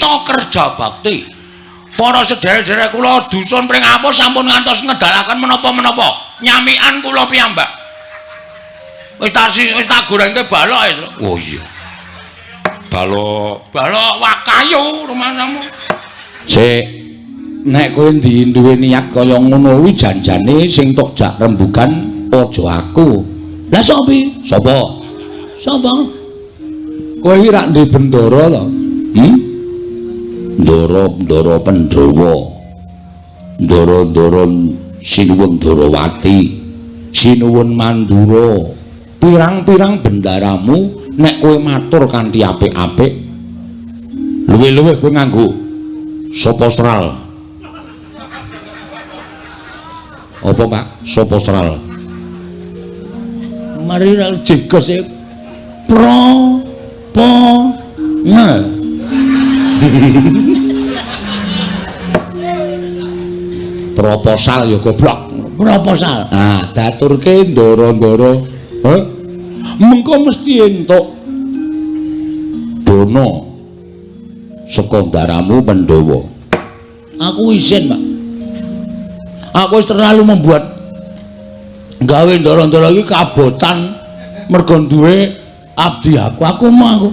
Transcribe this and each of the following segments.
Kita kerja bakti. Para sederek-sederek kula dusun Pringapus sampun ngantos ngedalaken menapa-menapa. Nyamikan kula piyambak. Wis tak wis tak gorengke balok ae. Oh iya. Balok, balok wakayu rumangsamu. Sik, nek kowe duwe niat kaya ngono kuwi janjane sing tok jak rembugan aja aku. Lah sapa? Sapa? Sapa? Kowe iki rak duwe bendara to? Hmm? Ndara-ndara Pandhawa. Ndara-ndara Sinuwun Darawati, Sinuwun Mandura. Pirang-pirang bendaramu nek kowe matur kanthi apik-apik, luwih-luwih kowe nganggo sapa sral. Apa, Pak? Sapa sral? Mari jegos e pro po nge. Proposal ya goblok. Proposal. Ah, daturke ndara-ndara. Heh. Mengko mesti entuk dana saka ndaramu Pandhawa. Aku isin, Pak. Aku wis terlalu membuat gawe ndara-ndara iki kabotan mergo duwe abdi aku. Aku mau aku.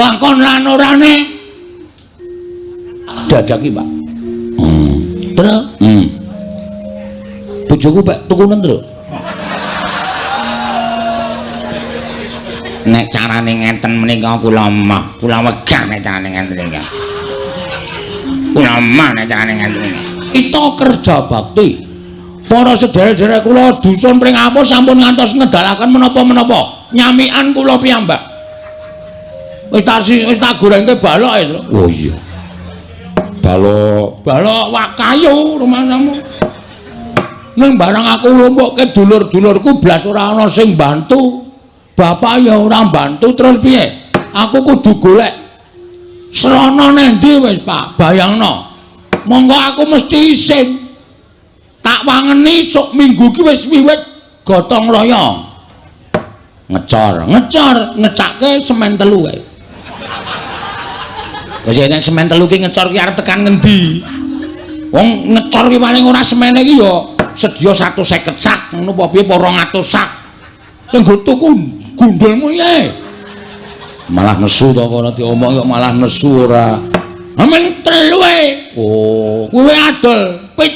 Lakon lan orane dadaki, Pak. Terus, Bojoku pek tukunen, Tru. Nek carane ngenten menika kula emoh, kula wegah nek carane ngenten iki. Kula emoh nek carane ngenten iki. Kita kerja bakti. Para sederek-sederek kula dusun Pringapus sampun ngantos ngedalaken menapa-menapa. Nyamikan kula piyambak. Wis tak wis tak gorengke balok ae. Oh iya. Balok, balok wakayu rumangsamu. Ning barang aku lumpukke dulur-dulurku blas ora ana sing bantu. Bapak ya ora bantu terus piye? Aku kudu golek srana nendi wis, Pak? Bayangno. Monggo aku mesti isin. Tak wangeni sok minggu ki wis wiwit gotong royong. Ngecor, ngecor, ngecake semen telu kae. Wis nek semen telu ki ngecor ki arep tekan ngendi? Wong ngecor ki paling ora semene ki ya sedya 150 sak, ngono apa piye 200 sak. Sing nggo tuku gundulmu piye? Malah nesu to kono diomong kok malah nesu ora. Amen telu e. Oh, kuwi adol pit.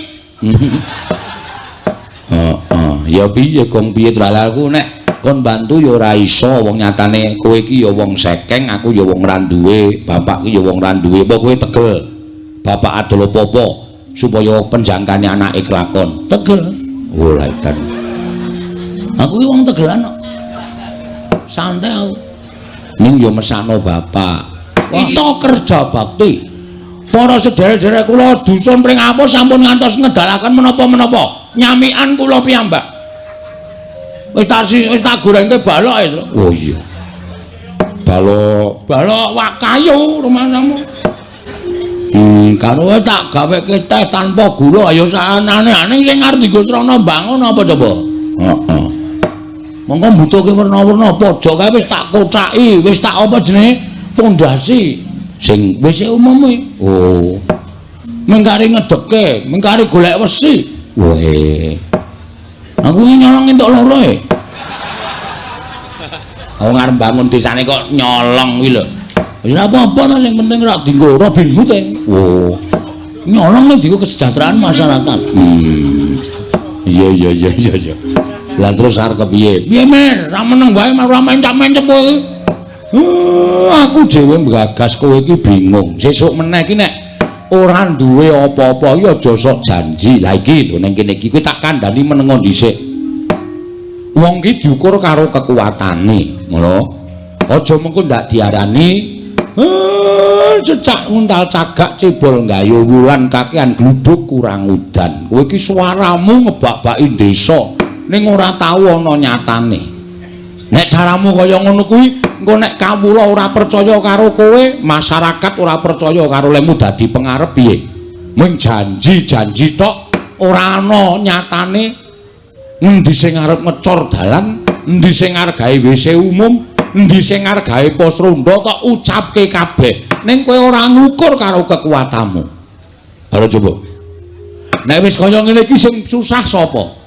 Heeh, ya piye gong piye aku nek kon bantu ya ora iso wong nyatane kowe iki ya wong sekeng, aku ya wong ra duwe, bapak ki ya wong ra duwe. Apa kowe tegel? Bapak adol apa-apa supaya penjangkane anake kelakon. Tegel. Ora edan. Aku ki wong tegelan kok. Santai aku. Ning ya mesakno bapak. Kita kerja bakti. Para sederek-sederek kula dusun Pringapus sampun ngantos ngedalaken menapa-menapa. Nyamikan kula piyambak. Wis tak wis tak gorengke balok ae. Oh iya. Balok, balok wakayu rumangsamu. Karo tak gaweke teh tanpa gula ayo saanane-ane sing arep dienggo srana bangun apa coba? Heeh. Monggo mbutuhke werna-werna pojok kae wis tak kocaki, wis tak apa jenenge pondasi sing wis umum kuwi. Oh. Mengkari ngedeke, mengkari golek wesi. Weh. Aku iki nyolong entuk loro e. Wong arep bangun desane kok nyolong kuwi lho. Ya ora apa-apa to sing penting ora dienggo Robin Hood e. Oh. Nyolong ning dienggo kesejahteraan masyarakat. Iya iya iya iya iya. Lah terus arep kepiye? Piye men? Ra meneng wae ora mencap-mencep kowe iki. Aku dhewe nggagas kowe iki bingung. Sesuk meneh iki nek ora duwe apa-apa iki aja sok janji. Lah iki lho ning kene iki kowe tak kandhani menengo dhisik. Wong iki diukur karo kekuatane, ngono. Aja mengko ndak diarani cecak nguntal cagak cebol gayo wulan kakean gluduk kurang udan. Kowe iki suaramu ngebak-baki desa ning ora tau ana nyatane. Nek caramu kaya ngono kuwi, engko nek kawula ora percaya karo kowe, masyarakat ora percaya karo lemu dadi pengarep piye? Mung janji-janji tok ora ana nyatane. Ngendi sing arep ngecor dalan, endi sing arep gawe WC umum, Endi sing arep gawe pos rondo tok ucapke kabeh. Ning kowe ora ngukur karo kekuatanmu. Ayo coba. Nek wis kaya ngene iki sing susah sapa?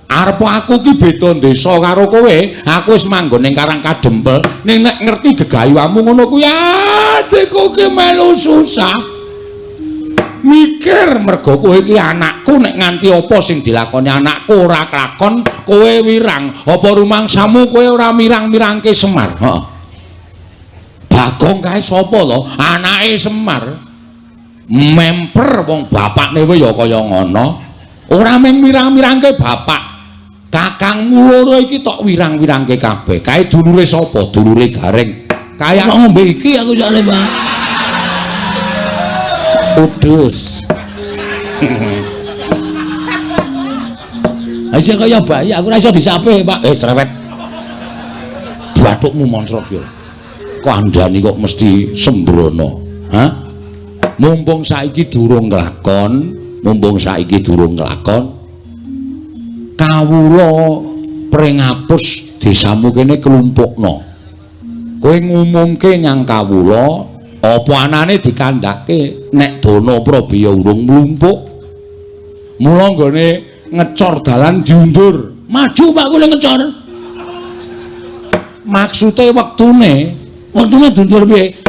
Arep aku ki beda desa karo kowe, aku wis manggon ning Karang Kadempel, ning nek ngerti gegayuhamu ngono kuwi adikku ki melu susah. Mikir mergo kowe iki anakku, nek nganti apa sing dilakoni anakku ora kelakon, kowe wirang. Apa rumangsamu kowe ora mirang-mirangke Semar? Heeh. Bagong kae sapa to? Anake Semar. Memper wong bapakne kowe ya kaya ngono. Ora mung mirang-mirangke bapak. Kakangmu loro iki tok wirang-wirangke kabeh. Kae dulure sapa? Dulure Gareng. Kaya ngombe iki aku jale, Pak. Udus. Aja kaya bayi, aku ora iso disape, Pak. Cerewet. Bathukmu moncrot yo. Kandhani kok mesti sembrono. Hah? Mumpung saiki durung kelakon, mumpung saiki durung kelakon, kawula pringapus desamu kene klumpukno. Kowe ngumumke nyang kawula apa anane dikandhake nek dana Prabeya urung mlumpuk. Mula nggone ngecor dalan diundur. Maju Pak kula ngecor. Maksude wektune, wektune diundur piye?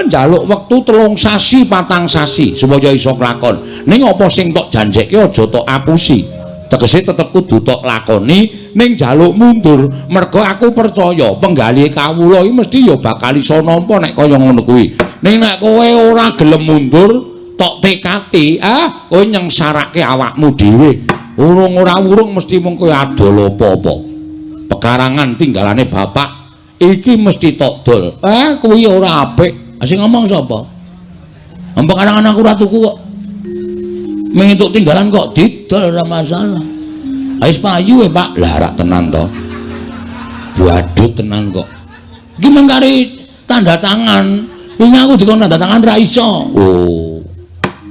Njaluk wektu 3 sasi, 4 sasi supaya iso kelakon. Ning apa sing tok janjekke aja tok apusi. Tegese tetep kudu tok lakoni ning njaluk mundur. Mergo aku percaya penggalih kawula iki mesti ya bakal iso nampa nek kaya ngono kuwi. Ning nek kowe ora gelem mundur, tok tekati, kowe nyengsarake awakmu dhewe. Urung ora urung mesti mung kowe adol apa-apa. Pekarangan tinggalane bapak iki mesti tok dol. Kuwi ora apik. Sing ngomong sapa? Pekarangan aku ora tuku kok. Mung entuk tinggalan kok didol ora masalah. Wis payu e, Pak. Lah rak tenan to. Badut tenan kok. Iki mung kari tanda tangan. Wingi aku dikon tanda tangan ra iso. Oh.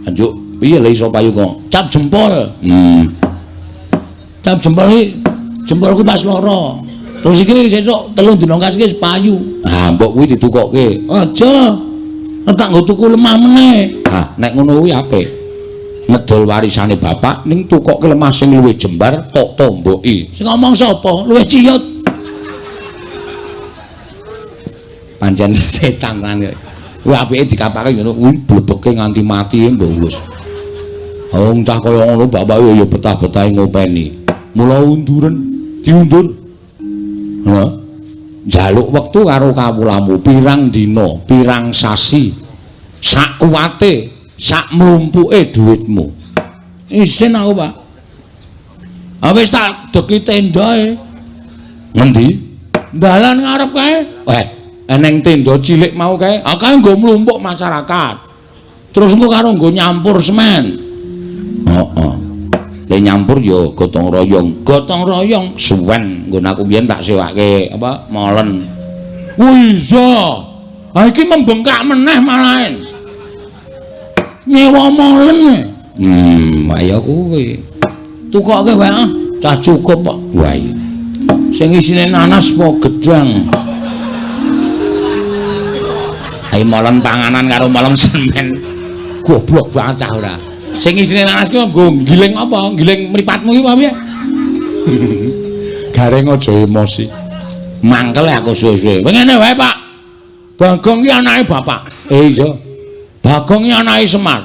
Anjuk piye le iso payu kok? Cap jempol. Cap jempol iki jempolku pas loro. Terus iki sesuk 3 dina kas iki wis payu. Ah, mbok kuwi ditukokke. Aja. Tak nggo tuku lemah meneh. Ah, nek ngono kuwi apik. Ngedol warisane bapak ning tukokke lemah sing luwih jembar tok tomboki. Sing ngomong sapa? Luwih ciyut. Pancen setan tenan kok. Kuwi apike dikapake ngono kuwi blebeke nganti mati mbok wis. Wong cah kaya ngono bapak ya betah-betahe ngopeni. Mula unduren, diundur. Heeh. Njaluk wektu karo kawulamu pirang dina, pirang sasi. Sak kuwate, sak mlumpuke dhuwitmu. Isin aku, Pak. Ah wis tak deki tendae. Ngendi? Dalan ngarep kae. Eneng tenda cilik mau kae. Ah kae nggo mlumpuk masyarakat. Terus engko karo nggo nyampur semen. Heeh. Le nyampur ya gotong royong. Gotong royong suwen nggon aku biyen tak sewake apa molen. Wih iya. Ah iki membengkak meneh malahen. Nyewa molen. Ayo kuwi. Tukoke wae ah, cah cukup kok. Wah iya. Sing isine nanas apa gedang? Ayo molen panganan karo molen semen. Goblok banget cah ora. Sing isine nanas kuwi nggo giling apa? Giling mripatmu iki apa piye? Gareng aja emosi. Mangkel aku suwe-suwe. Ngene wae, Pak. Bagong ki anake bapak. Iya. Bagong ki anake Semar.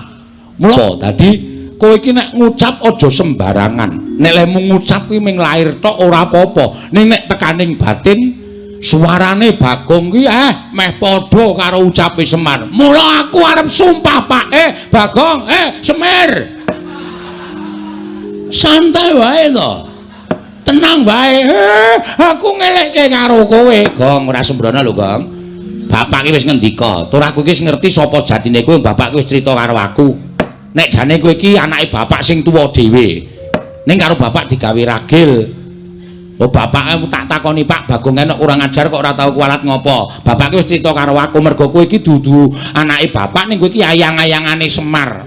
Mula dadi kowe iki nek ngucap aja sembarangan. Nek lemu ngucap kuwi mung lair tok ora apa-apa. Ning nek tekaning batin suarane Bagong kuwi meh padha karo ucape Semar. Mula aku arep sumpah, Pak. Bagong, Semir. Santai wae to. Tenang wae. Aku ngelekke karo kowe. Gong, ora sembrono lho, Gong. Bapak ki wis ngendika, tur aku iki wis ngerti sapa jatine kowe, bapak ki wis crita karo aku. Nek jane kowe iki anake bapak sing tuwa dhewe. Ning karo bapak digawe ragil. Oh bapak aku tak takoni Pak Bagong enek kurang ajar kok ora tau kualat ngopo. Bapak ki wis crita karo aku mergo kowe iki dudu anake bapak ning kowe iki ayang-ayangane Semar.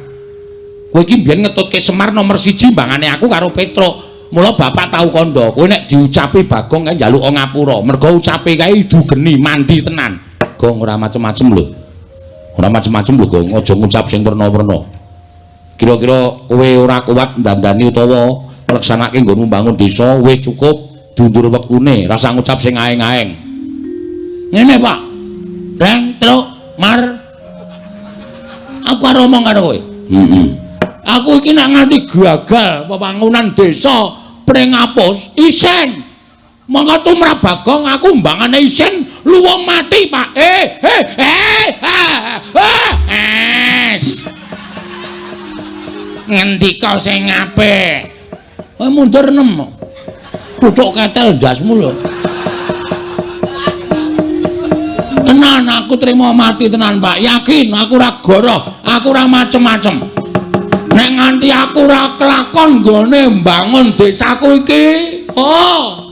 Kowe iki mbiyen ngetutke Semar nomor 1 mbangane aku karo Petruk. Mula bapak tau kandha, kowe nek diucapi Bagong kae njaluk ngapura, mergo ucape kae idu geni mandi tenan. Gong ora macem-macem lho. Ora macem-macem lho, Gong, aja ngucap sing werna-werna. Kira-kira kowe ora kuat ndandani utawa ngleksanake nggonmu mbangun desa wis cukup diundur wektune, rasa ngucap sing aeng-aeng. Ngene, Pak. Reng, truk, mar. Aku arep omong karo kowe. Heeh. Aku iki nek nganti gagal pembangunan desa Pringapus isen. Mongko tumrap Bagong aku mbangane isen luwung mati, Pak. Es. Ngendika sing apik. Kowe mundur 6. Tutuk ketel ndasmu lho. Tenan aku trimo mati tenan, Pak. Yakin aku ora goroh, aku ora macem-macem. Nek nganti aku ora kelakon nggone mbangun desaku iki, oh.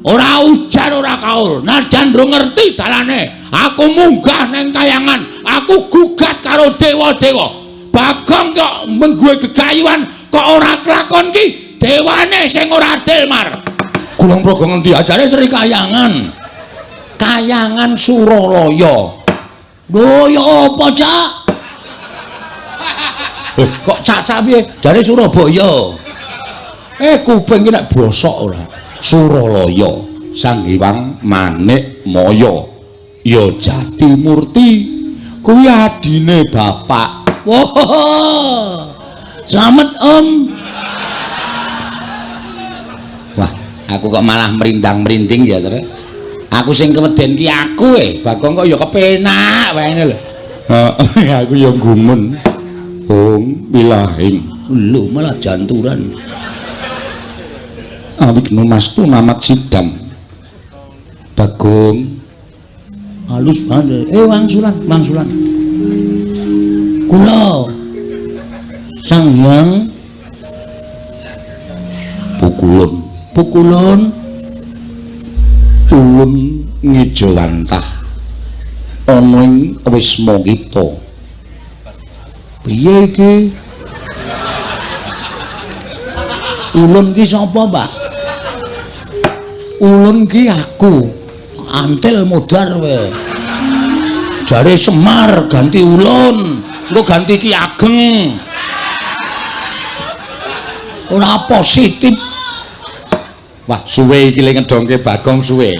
Ora ujar ora kaul. Najan ndro ngerti dalane, aku munggah neng kayangan, aku gugat karo dewa-dewa. Bagong kok menggue gegayuhan kok ora kelakon ki dewane sing ora adil, Mar. Gulung Praga ngendi ajare Sri Kayangan. Kayangan Suralaya. Lho ya apa, Cak? Kok cak-cak piye? Jare Surabaya. Kuping iki nek bosok ora. Suralaya, Sang Hyang Manik Maya. Ya Jati Murti. Kuwi adine bapak. Wah. Slamet, Om. Wah, aku kok malah merindang-merinding ya, Tru. Aku sing keweden ki aku Bagong kok ya kepenak wae ngene lho. Heeh, aku ya gumun. Hong wilahing. Lho malah janturan. Awigno mastu namat sidam. Bagong halus banget. Wangsulan, wangsulan. Kula Sang Hyang Pukulun, Pukulun ulun ngejawantah ana ing wisma kita. Piye iki? Ulun ki sapa, Pak? Ulun ki aku. Antil modar kowe. Jare Semar ganti ulun, engko ganti Ki Ageng. Ora positif. Wah, suwe iki le ngedongke Bagong suwe.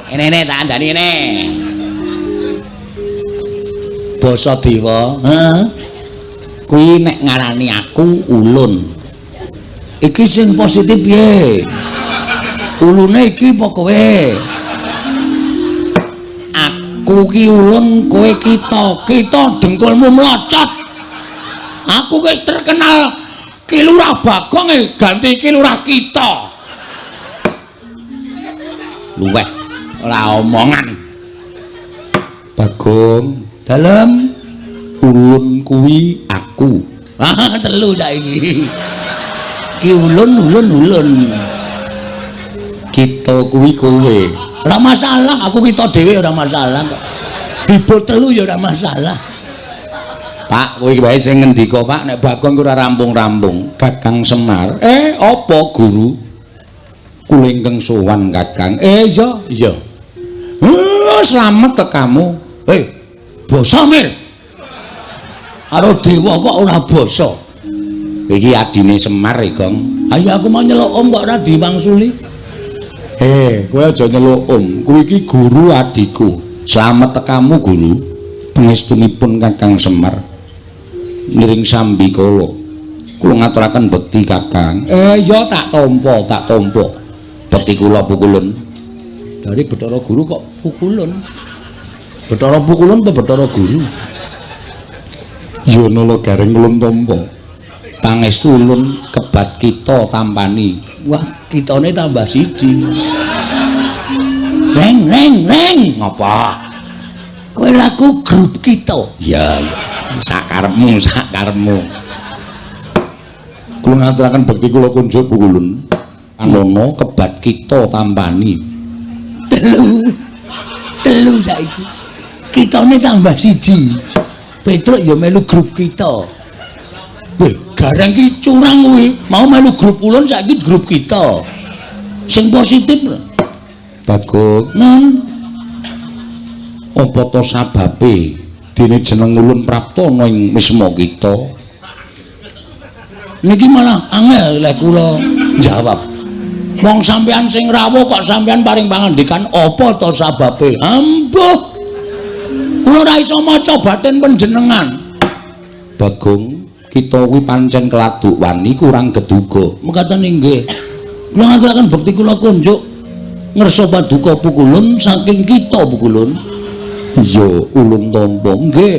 Ngene tak andani ngene. Basa dewa, heeh. Kuwi nek ngarani aku ulun. Iki sing positif piye? Ulune iki apa kowe? Aku ki ulun, kowe kita. Kita dengkulmu mlocot. Aku wis terkenal Ki Lurah Bagong ganti Ki Lurah kita. Luweh ora omongan. Bagong dalem ulun kuwi aku. Ah, telu saiki. Ki ulun ulun ulun. Kita kuwi kowe. Ora masalah, aku kita dhewe ora masalah kok. Dibul telu ya ora masalah. Pak, kowe iki wae sing ngendika, Pak, nek Bagong ora rampung-rampung. Kakang Semar. Apa guru? Kula ingkang sowan Kakang. Iya, iya. Slamet tekamu. Basa Mir. Karo dewa kok ora basa. Iki adine Semar e, Gong. Ayo aku mau nyeluk om kok ora diwangsuli. Kowe aja nyeluk om. Kuwi iki guru adiku. Slamet tekamu guru. Pangestunipun Kakang Semar. Niring sambikala. Kula ngaturaken bekti Kakang. Iya tak tampa, tak tampa. Bekti kula pukulun. Dari Bathara Guru kok pukulun. Bathara pukulun apa Bathara Guru? Ya nala garing ulun tampa. Pangestu ulun kebat kita tampani. Wah, kitane tambah siji. Reng reng reng. Ngapa? Kowe laku grup kita. Ya, sakarepmu, sakarepmu. Kula ngaturaken bekti kula kunjuk pukulun. Anono kebat kita tampani. Telu. Telu saiki. Kitane tambah siji. Petruk ya melu grup kita. Weh, Gareng ki curang kuwi. Mau melu grup ulun saiki grup kita. Sing positif lho. Bagong, Nun, apa to sababe dene jeneng ulun prapta ana ing wisma kita? Niki malah angel lek kula jawab. Wong sampean sing rawuh kok sampean paring pangandikan apa to sababe? Ambuh. Kula ora iso maca batin panjenengan. Bagong, kita kuwi pancen keladuk wani kurang geduga. Mekaten inggih. Kula ngaturaken bekti kula kunjuk ngersa paduka pukulun saking kita pukulun. Iya, ulun tampa. Nggih.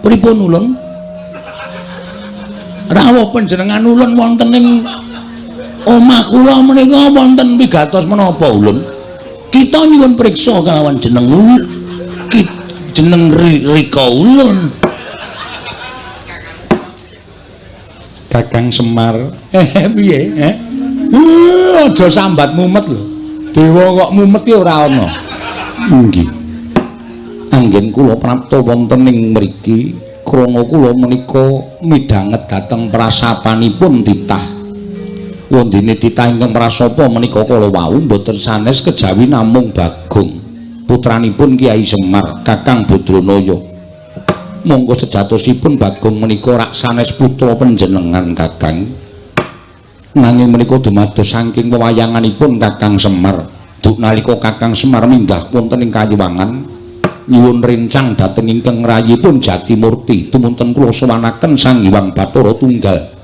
Pripun ulun? Rawuh panjenengan ulun wonten ing omah kula menika wonten pigatos menapa ulun? Kita nyuwun priksa kalawan jeneng ulun. Jeneng Rika ulun. Kakang Semar. Piye? Aja sambat mumet lho. Dewa kok mumet ki ora ana. Nggih. Anggen kula prapta wonten ing mriki krana kula menika midhanget dhateng prasapanipun titah. Wondene titah ingkang prasapa menika kala wau mboten sanes kejawi namung Bagong, putranipun Kyai Semar, Kakang Badranaya. Monggo sejatosipun Bagong menika rak sanes putra panjenengan Kakang. Nanging menika dumados saking wewayanganipun Kakang Semar. Duk nalika Kakang Semar minggah wonten ing Kayuwangan nyuwun rencang dhateng ingkang rayipun Jatimurti tumunten kula sowanaken Sang Hyang Bathara Tunggal.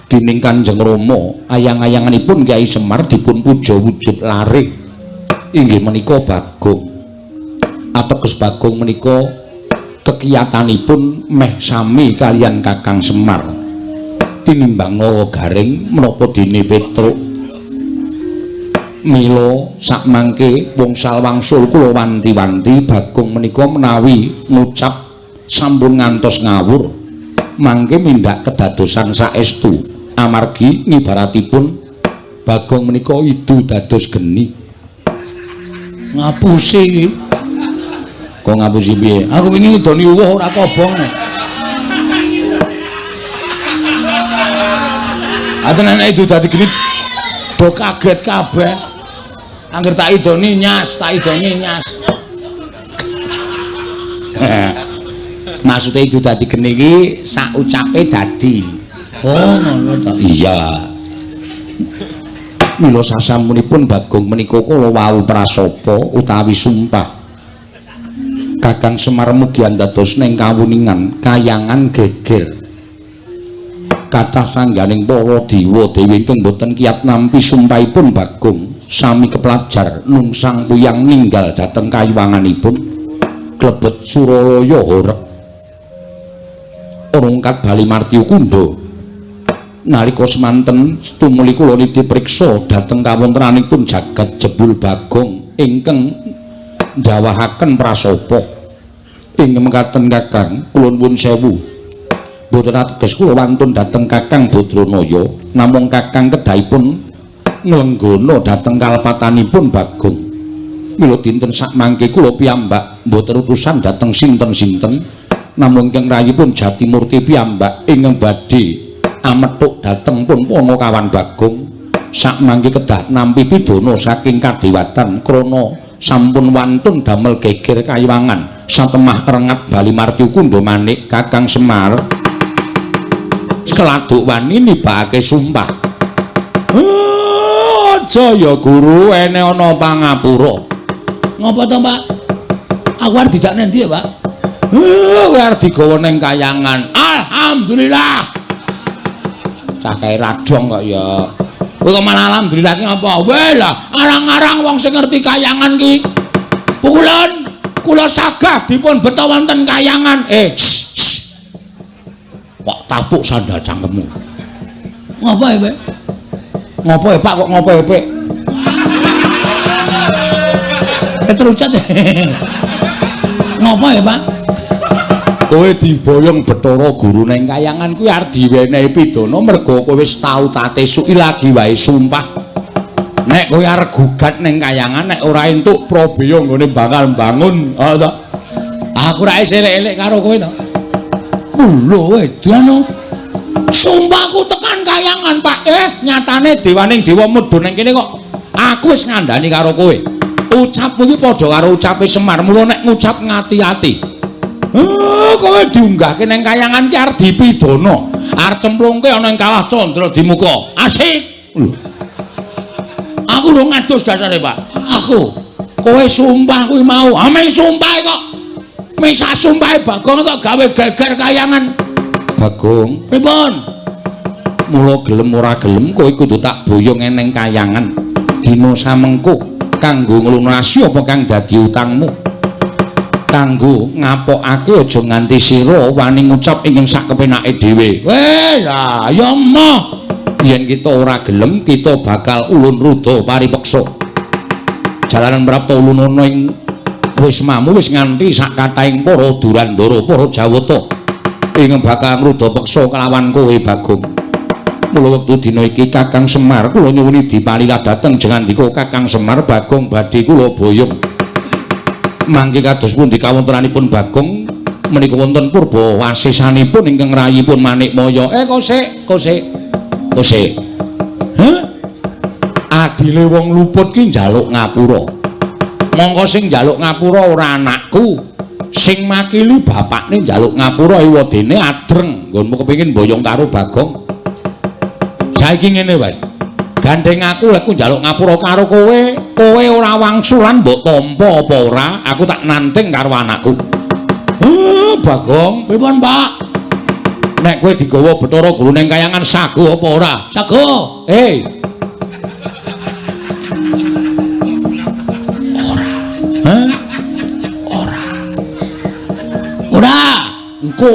Dening Kanjeng Rama ayang-ayanganipun Kyai Semar dipun puja wujud lare inggih menika Bagong. Ateges Bagong menika kekiyatanipun meh sami kalian Kakang Semar. Tinimbang Nala Gareng menapa dene Petruk. Mila sakmangke wongsal wangsul kula wanti-wanti Bagong menika menawi ngucap sampun ngantos ngawur mangke mindak kedadosan saestu amargi ngibaratipun Bagong menika idu dados geni. Ngapusi iki. Kok ngapusi piye? Aku wingi ngidoni uwuh ora kobong. Aten nek idu dadi geni do kaget kabeh. Angger tak idoni nyas, tak idoni nyas. Maksude idu dadi geni iki sak ucape dadi. Oh, ngono ta. Iya. Mila sasampunipun Bagong menika kala wau prasapa utawi sumpah. Kakang Semar mugi andados ning kawuningan kayangan geger. Kathah sangganing para dewa dewi ingkang boten kiyat nampi sumpahipun Bagong sami keplajar nungsang puyang ninggal dhateng kayuwanganipun klebet Suralaya horeg rungkat Bali Martyu Kundha. Nalika semanten tumuli kula nitih priksa dhateng kawontenanipun jagat jebul Bagong ingkang ndawahaken prasapa. Ing mekaten Kakang kula nuwun sewu. Mboten ateges kula wantun dhateng Kakang Badranaya, namung Kakang kedahipun nglenggana dhateng kalepatanipun Bagong. Mila dinten sakmangke kula piyambak mboten utusan dhateng sinten-sinten, namung ingkang rayipun Jatimurti piyambak ingkang badhe amethuk dhateng pun Panakawan Bagong. Sakmangke kedah nampi pidana saking kadewatan krana sampun wantun damel geger kayuwangan satemah rengat Bali Martyu Kundha manik Kakang Semar keladuk wani nibake sumpah. Aja ya guru ene ana pangapura. Ngopo to, Pak? Aku arep dijak nang ndi ya, Pak? Kowe arep digawa ning kayangan. Alhamdulillah. Cah kae radong kok ya. Kowe kok malah alhamdulillah ki ngapa? Weh lah, arang-arang wong sing ngerti kayangan ki. Pukulun, kula sagah dipun beta wonten kayangan. Kok tapuk sandal cangkemmu. Ngopo ya, Pak? Ngopo ya, Pak kok ngopo ya, Pak? Terucat. Ngopo ya, Pak? Kowe diboyong Bathara Guru ning kayangan kuwi arep diwenehi pidana mergo kowe wis tau tatesuki lagi wae sumpah. Nek kowe arep gugat ning kayangan nek ora entuk prabeya nggone bakal mbangun, ha to. Aku ra elek-elek karo kowe to. Lho edan. Sumpahku tekan kayangan, Pak. Nyatane dewaning dewa mudhun ning kene kok. Aku wis ngandani karo kowe. Ucapmu iki padha karo ucape Semar. Mula nek ngucap ngati-ati. Kowe diunggahke ning kayangan ki arep dipidana. Arep cemplungke ana ing kawah Candra Dimuka. Asik. Lho. Aku lho ngadus dasare, Pak. Aku. Kowe sumpah kuwi mau. Ah, meng sumpah kok. Mesa sumpahe Bagong kok gawe geger kayangan. Bagong, pripun? Mula gelem ora gelem kowe kudu tak boyong eneng kayangan. Dina samengko kanggo nglunasi apa kang dadi utangmu. Kanggo ngapokake aja nganti sira wani ngucap ing sak kepenake dhewe. Weh, lah ya emoh. Yen kita ora gelem kita bakal ulun ruda paripeksa. Jalanan prapta ulun ana ing wismamu wis nganti sak kathahing para Durandara, para Jawata ing bakal ngruda peksa kelawan kowe Bagong. Mula wektu dina iki Kakang Semar kula nyuwuni dipalilah dhateng jengandika Kakang Semar Bagong badhe kula boyong. Mangke kados pundi kawontenanipun Bagong menika wonten purba wasisanipun ingkang rayipun Manikmaya. Kosek, kosek. Kosek. Hah? Adile wong luput ki njaluk ngapura. Mongko sing njaluk ngapura ora anakku. Sing makili bapakne njaluk ngapura ewadene adreng nggonmu kepengin boyong karo Bagong. Saiki ngene wae. Gandeng aku lek njaluk ngapura karo kowe, kowe ora wangsulan mbok tampa apa ora, aku tak nanting karo anakku. Bagong, pripun, Pak? Nek kowe digawa Bathara Guru ning kayangan sago apa ora? Sago. Ora. Hah? Ora. Ora. Engko.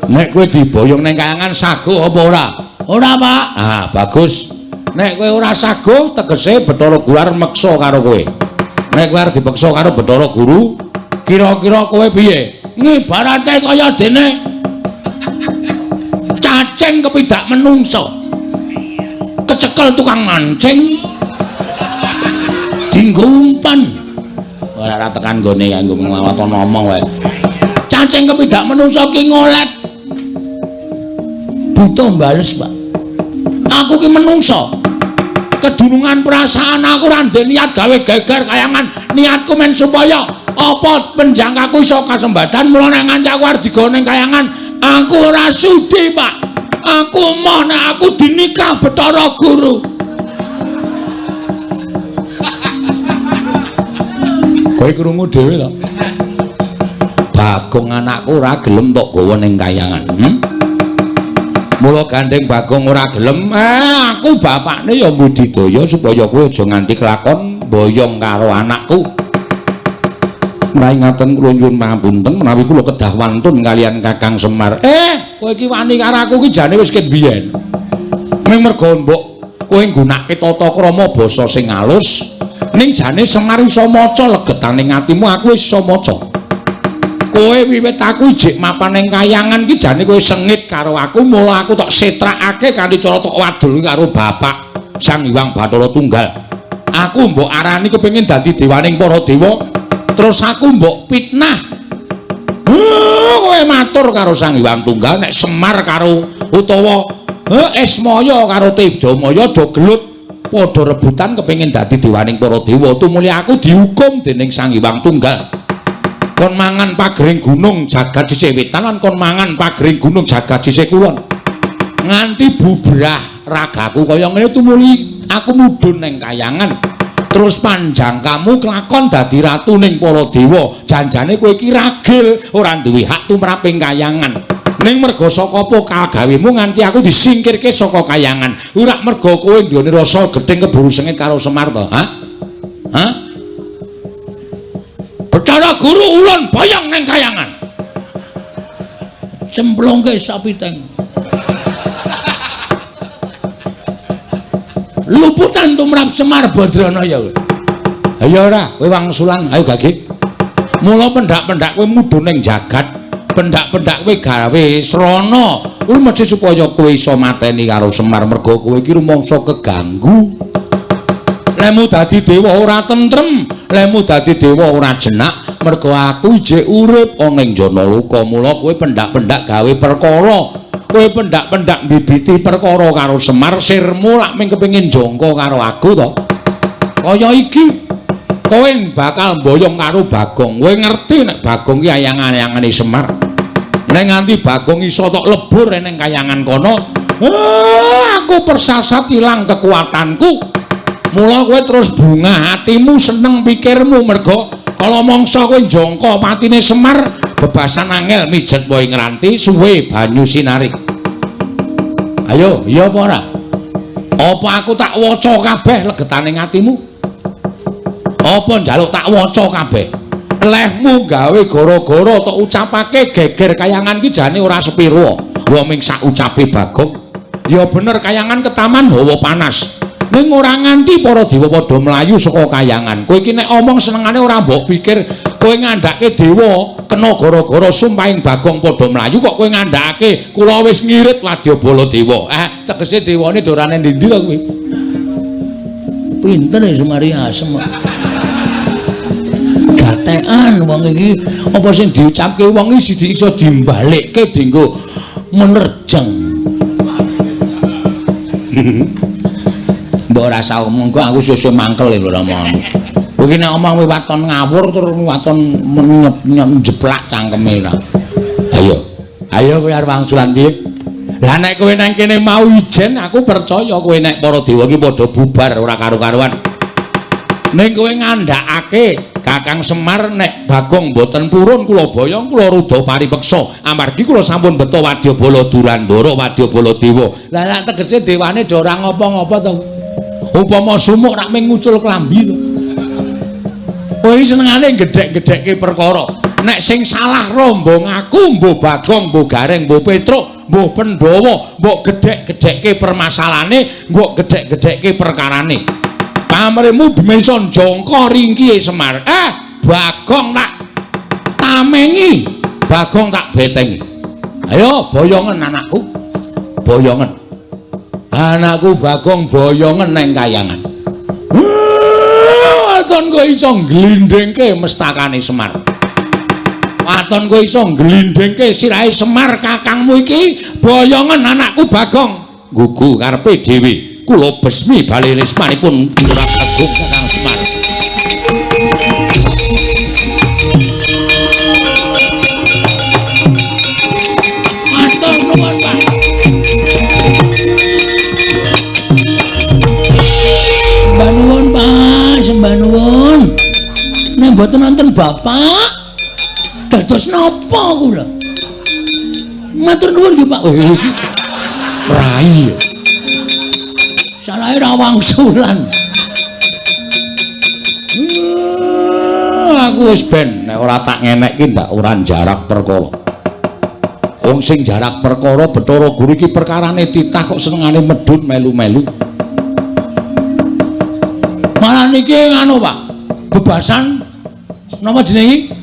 Nek kowe diboyong ning kayangan sago apa ora? Ora, Pak. Ah, bagus. Nek kowe ora sago tegese Bathara Guru arep meksa karo kowe. Nek kowe arep dipeksa karo Bathara Guru, kira-kira kowe piye? Ngibarate kaya dene cacing kepidak menungso. Kecekel tukang mancing. Dinggo umpan. Ora tekan nggone kanggo nglawaton ngomong wae. Cacing kepidak menungso ki ngolet. Buta mbales, Pak. Aku ki menungso. Kedunungan perasaan aku ora ndek niat gawe geger kayangan. Niatku men supaya apa penjangkaku iso kasembadan. Mula nek nganti aku arep digawa ning kayangan, aku ora sudi, Pak. Aku moh nek aku dinikah Bathara Guru. Kowe krungu dhewe to? Bagong anakku ora gelem tok gawa ning kayangan. Mula gandeng Bagong ora gelem, aku bapakne ya mbudidaya supaya kowe aja nganti kelakon boyong karo anakku. Menawi ngaten kula nyuwun pangapunten menawi kula kedah wantun kalian Kakang Semar. Kowe iki wani karo aku iki jane wis ket biyen. Ming merga mbok kowe nggunakake tata krama basa sing alus, ning jane Semar iso maca legetaning atimu, aku wis iso maca. Kowe wiwit aku ijik mapan ning kayangan iki jane kowe sengit karo aku, mula aku tok setrakake kanthi cara tok wadul karo bapak Sang Hyang Bathara Tunggal. Aku mbok arani kepengin dadi dewaning para dewa, terus aku mbok fitnah. Kowe matur karo Sang Hyang Tunggal nek Semar karo utawa Ismaya karo Tejamaya do gelut padha rebutan kepengin dadi dewaning para dewa, tumuli aku dihukum dening Sang Hyang Tunggal. Kon mangan pagering gunung jagat sisih wetan lan kon mangan pagering gunung jagat sisih kulon. Nganti bubrah ragaku kaya ngene tumuli aku mudhun ning kayangan. Terus panjang kamu kelakon dadi ratu ning para dewa. Janjane kowe iki ragil ora duwe hak tumrap ing kayangan. Ning merga saka apa kagawemu nganti aku disingkirke saka kayangan. Ora merga kowe nduweni rasa gething keburu sengit karo Semar to, ha? Ha? Bathara Guru ulun boyong ning kayangan. Cemplungke sapiteng. Luputan tumrap Semar Badranaya. Ayo ora, kowe wangsulan, ayo gagik. Mula pendak-pendak kowe mudhun ning jagat, pendak-pendak kowe gawe srana. Kuwi mesti supaya kowe iso mateni karo Semar merga kowe iki rumangsa keganggu. Lemu dadi dewa ora tentrem, lemu dadi dewa ora jenak, Mergo aku ijek urip ana ing Janaloka, mula kowe pendak-pendak gawe perkara. Kowe pendak-pendak mbibiti perkara karo Semar, sirmu lak mung kepengin jangka karo aku to. Kaya iki kowe bakal mboyong karo Bagong. Kowe ngerti nek Bagong ki ayang-ayangane Semar. Nek nganti Bagong iso tok lebur ning kayangan kono, aku persasat ilang kekuatanku. Mula kowe terus bungah hatimu, seneng pikirmu mergo kala mangsa kowe njangka patine Semar, bebasan angel mijet wae ngranti suwe banyu sinarik. Ayo, iya apa ora? Apa aku tak waca kabeh legetane atimu? Apa njaluk tak waca kabeh? Lehmu gawe gara-gara tok ucapake geger kayangan ki jane ora sepiro. Wong ming sak ucape Bagong. Ya bener kayangan ketaman hawa panas. Ning ora nganti para dewa padha mlayu saka kayangan. Kowe iki nek omong senengane ora mbok pikir kowe ngandhake dewa kena gara-gara sumpahing Bagong padha mlayu kok kowe ngandhakake kula wis ngirit wadyabala dewa. Tegese dewane dorane ndi-ndi to kowe? Pinter ya Semari asem. Gatekan wong iki apa sing diucapke wong iki siji iso dimbalikke dienggo menerjang. Mbok ora usah omong kok aku sesuk mangkel lho omonganmu. Kowe iki nek omong waton ngawur terus waton njeplak cangkeme ora. Ayo. Ayo kowe arep wangsulan piye? Lah nek kowe nang kene mau ijen aku percaya kowe nek para dewa iki padha bubar ora karu-karuan. Ning kowe ngandhakake Kakang Semar nek Bagong mboten purun kula boyong kula rudha paripeksa amargi kula sampun beto wadyabala Durandara wadyabala dewa. Lah lak tegese dewane do ora ngopo-ngopo to. Upama sumuk rak mung ngucul klambi to. Kowe iki senengane gedhek-gedhekke perkara. Nek sing salah rombong aku mbuh Bagong, mbuh Gareng, mbuh Petruk, mbuh Pandhawa, mbok gedhek-gedhekke permasalahane, mbok gedhek-gedhekke perkarane. Pamrihmu bemesa jangka ringkihe Semar. Bagong tak tamengi, Bagong tak betengi. Ayo boyongen anakku. Boyongen. Anakku Bagong boyongen neng kayangan. Waton kowe iso ngglindhingke mestakane Semar. Waton kowe iso ngglindhingke sirahe Semar kakangmu iki, boyongen anakku Bagong. Gugu karepe dhewe. Kula besmi bali rismanipun Lurah Bagong Kakang Semar. Matur nuwun, Pak. Sembah nuwun, Pak, sembah nuwun. Nek mboten nonton Bapak, dados napa kula? Matur nuwun nggih, Pak. Rai. Salahe ra wangsulan. Aku wis ben nek ora tak ngenekke ndak ora jarak perkara. Wong sing jarak perkara Bathara Guru iki perkarane titah kok senengane medhun melu-melu. Malah niki nganu, Pak. Bebasan napa jenenge?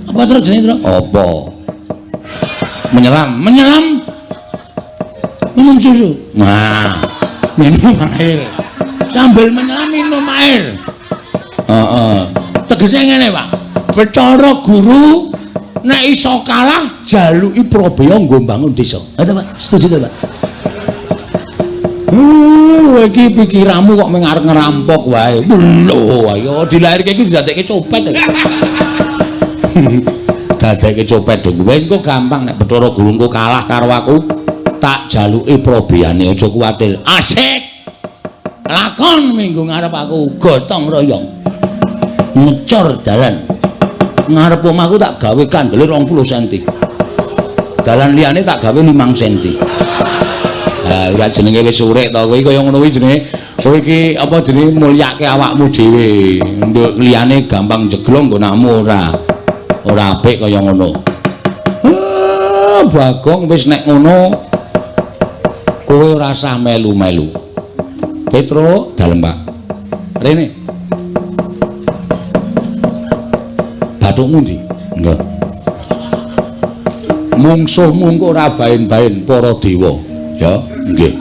Apa terus jenenge, Tru? Apa? Menyelam, menyelam. Minum susu. Nah, minum air. Sambil menyelam minum air. Heeh. Tegese ngene, Pak. Bathara Guru nek iso kalah jaluki Prabeya nggo mbangun desa. Ha to, Pak? Setuju to, Pak? Iki pikiranmu kok mung arep ngerampok wae. Lho, ayo dilairke iki didadekke copet. Dadekke copet dong. Wis engko gampang nek Bathara Guru engko kalah karo aku, tak jaluki probeyane aja kuwatir. Asik. Lakon minggu ngarep aku gotong royong. Ngecor dalan. Ngarep omahku tak gawe kandele 20 cm. Dalan liyane tak gawe 5 cm. Ha, ora jenenge wis urip to kowe kaya ngono kuwi jenenge. Kowe iki apa jenenge mulyake awakmu dhewe. Nduk liyane gampang jeglong nggonamu ora. Ora apik kaya ngono. Bagong wis nek ngono kowe ora usah melu-melu. Petro dalem, Pak. Rene. Bathukmu ndi? Nggih. Mungsuhmu engko ora baen-baen para dewa. Ya, nggih.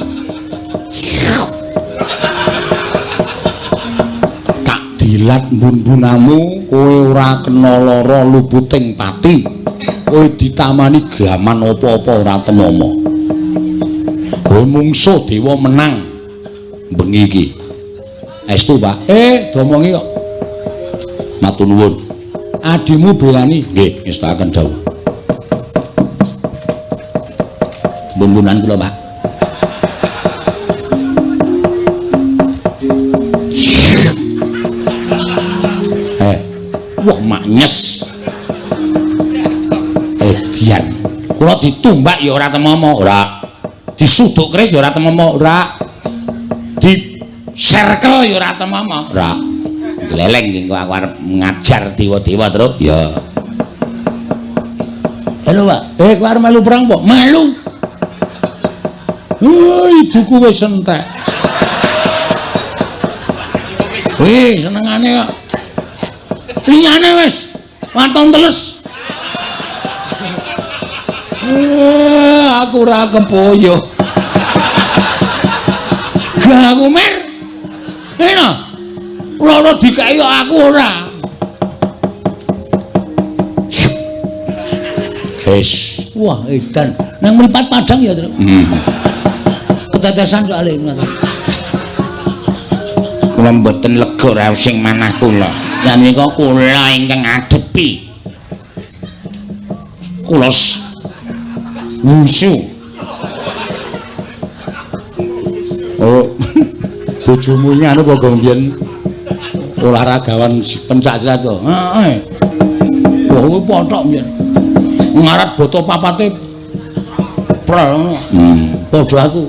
Tak dilat mbun-mbunamu Kowe ora kena lara luputing pati. Kowe ditamani gaman apa-apa ora temama. Kowe mungsuh dewa menang bengi iki. Estu, Pak. Domongi kok. Matur nuwun. Adimu belani. Nggih, ngestakaken dawuh. Bumbunan kula, Pak. Wah, maknyes. Edian. Kula ditumbak ya ora temama, ora. Disuduk keris ya ora temama, ora. Di serkel ya ora temama, ora. Gleleng iki aku arep ngajar dewa-dewa, Truk. Ya. Halo, Pak. Kowe arep melu perang apa? Melu. Ibuku wis entek. Wih, senengane kok. Liyane wis waton teles. Aku ora kepoyo. Gak aku mer. Ngene. Loro dikeki kok aku ora. Wis. Wah, edan. Nang mripat padang ya, Truk. Ketetesan soalé ngono. Kula mboten lega raos sing manah kula. Lan nika kula ingkang ngadepi. Kula wushu. Oh. Bojomu iki anu apa gong biyen olahragawan pencak silat to? Heeh. Wah, kuwi pothok biyen. Ngarat boto papate prel ngono. Padha aku.